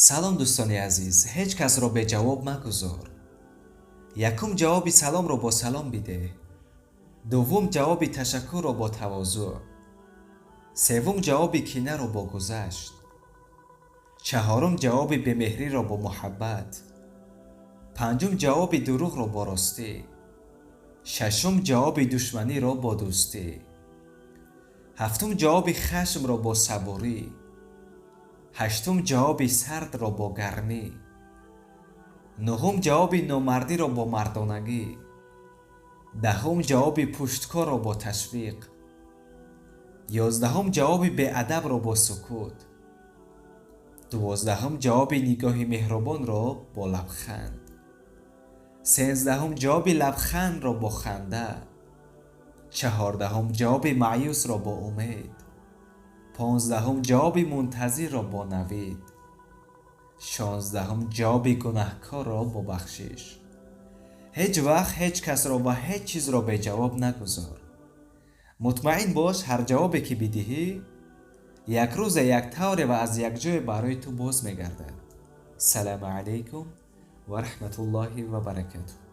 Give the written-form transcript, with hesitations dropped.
Салом, дӯстони азиз. Ҳеҷ касро беҷавоб магузор. Якум ҷавоби саломро бо салом бидеҳ, дуввум ҷавоби ташаккурро бо тавозӯъ, севум ҷавоби кинаро бо гузашт, чаҳорум ҷавоби бемеҳриро бо муҳаббат, панҷум ҷавоби дурӯғро бо ростӣ, шашум ҷавоби душманиро бо дӯстӣ, ҳафтум ҷавоби хашмро бо сабурӣ, ҳаштум ҷавоби сардро бо гармӣ, нуҳум ҷавоби номардиро бо мардонагӣ, 10-ум ҷавоби пушткорро бо ташвиқ, 11-ум ҷавоби беадабро бо сукут, 12-ум ҷавоби нигоҳи меҳрубонро бо лабханд, 13-ум ҷавоби лабхандро бо ханда, 14-ум ҷавоби маъюсро бо умед, 15-ум ҷавоби мунтазирро бо навид, 16-ум ҷавоби гунаҳкорро бо бахшиш. Ҳеҷ вақт ҳеҷ касро ва ҳеҷ чизро беҷавоб нагузор. Мутмаин бош, ҳар ҷавобе ки бидиҳӣ, як рӯзе, як тавре ва аз як ҷое барои ту боз мегардад. Салому алайкум ва раҳматуллоҳи ва баракатуҳ.